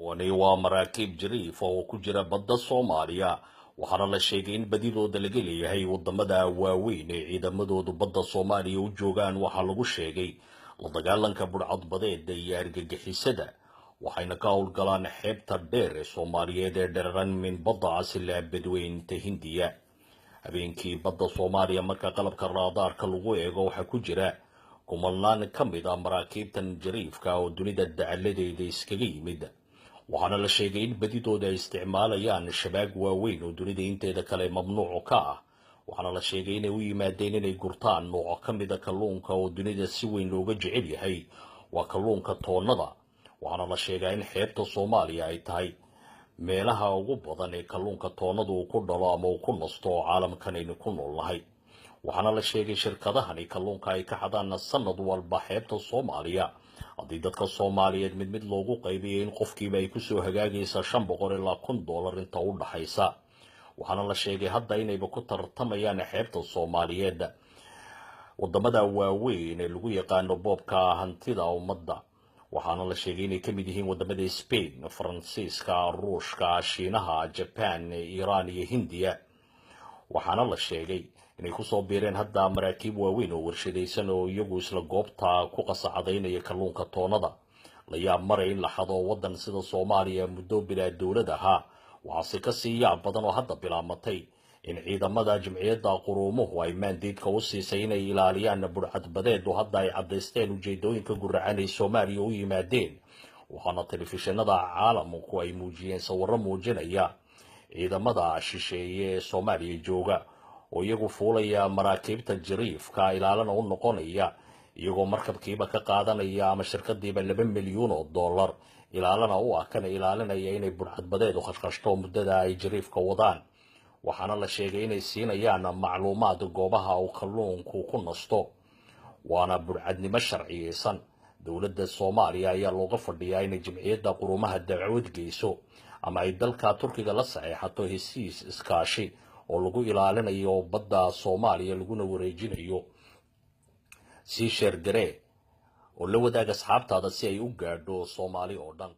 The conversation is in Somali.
Kuwani waa maraakiib jariif oo ku jira badda Soomaaliya, waxaana la sheegay in badidooda laga leeyahay wadamada waaweyn ee ciidamadoodu badda Soomaaliya u joogaan. Waxaa lagu sheegay la dagaalanka budhcadbadeeda iyo argagixisada, waxayna ka howlgalaan xeebta dheer ee Soomaaliyeed ee dhereran min Badda Cas ilaa Badweynta Hindiya. Habeenkii badda Soomaaliya marka qalabka raadaarka lagu eego waxaa ku jira kumanaan ka mid ah maraakiibtan jariifka oo dunida dacaladeeda iskaga yimid, waxaana la sheegay in badidooda ay isticmaalayaan shabaag waaweyn oo dunida inteeda kale mamnuuc ka ah. Waxaana la sheegay inay u yimaadeen inay gurtaan nooco ka mida kalluunka oo dunida si weyn looga jecel yahay, waa kalluunka toonnada. Waxaana la sheegaa in xeebta Soomaaliya ay tahay meelaha ugu badan ee kalluunka toonnadu uu ku dhalo ama uu ku nasto oo caalamkan aynu ku noolnahay. Waxaana la sheegay shirkadahani kalluunka ay ka xadaan sanad walba xeebta Soomaaliya, haddii dadka Soomaaliyeed mid mid loogu qaybiyo, in qofkiiba ay kusoo hagaagaysa 500 ilaa $1000 inta u dhaxaysa. Waxaana la sheegay hadda inayba ku tartamayaan xeebta Soomaaliyeed wadamada waaweyn ee lagu yaqaano boobka hantida ummadda. Waxaana la sheegay inay ka mid yihiin wadamada Spain, Faransiiska, Ruushka, Shiinaha, Jaban, Iiraan iyo Hindiya. Waxaana la sheegay inay kusoo biireen hadda maraakiib waaweyn oo warshadaysan oo iyagu isla goobta ku qasacadaynaya kalluunka toonada. La yaab maray in la xado waddan sida Soomaaliya muddo bilaa dowlad ahaa. Waxaase kasii yaab badan oo hadda bilaamatay in ciidamada Jimciyadda Quruumuhu ay maandiidka u siisay inay ilaaliyaan budhcadbadeedu hadda ay caddaysteen ujeedooyinka guracan ay Soomaaliya u yimaadeen. Waxaana telefishinada caalamku ay muujiyeen sawirro muujinaya ciidamada shisheeye ee Soomaaliya jooga oo iyagu fuulaya maraakiibta jariifka, ilaalana u noqonaya, iyagoo markabkiiba ka qaadanaya ama shirkadiiba $2 milyuun oo dollar, ilaalana u ah kana ilaalinaya inay budhcadbadeedu khashkhashto muddada ay jariifka wadaan. Waxaana la sheegay inay siinayaan macluumaad goobaha uu kalluunku ku nasto, waana budhcadnimo sharciyeysan. Dowladda Soomaaliya ayaa looga fadhiyaa inay Jimciyadda Quruumaha dacwad geyso ama ay dalka Turkiga la saxeexato hesiis iskaashi oo lagu ilaalinayo badda Soomaaliya laguna wareejinayo. Sii sheergaree oo la wadaag asxaabtaada si ay u gaadho Soomaali oo dhan.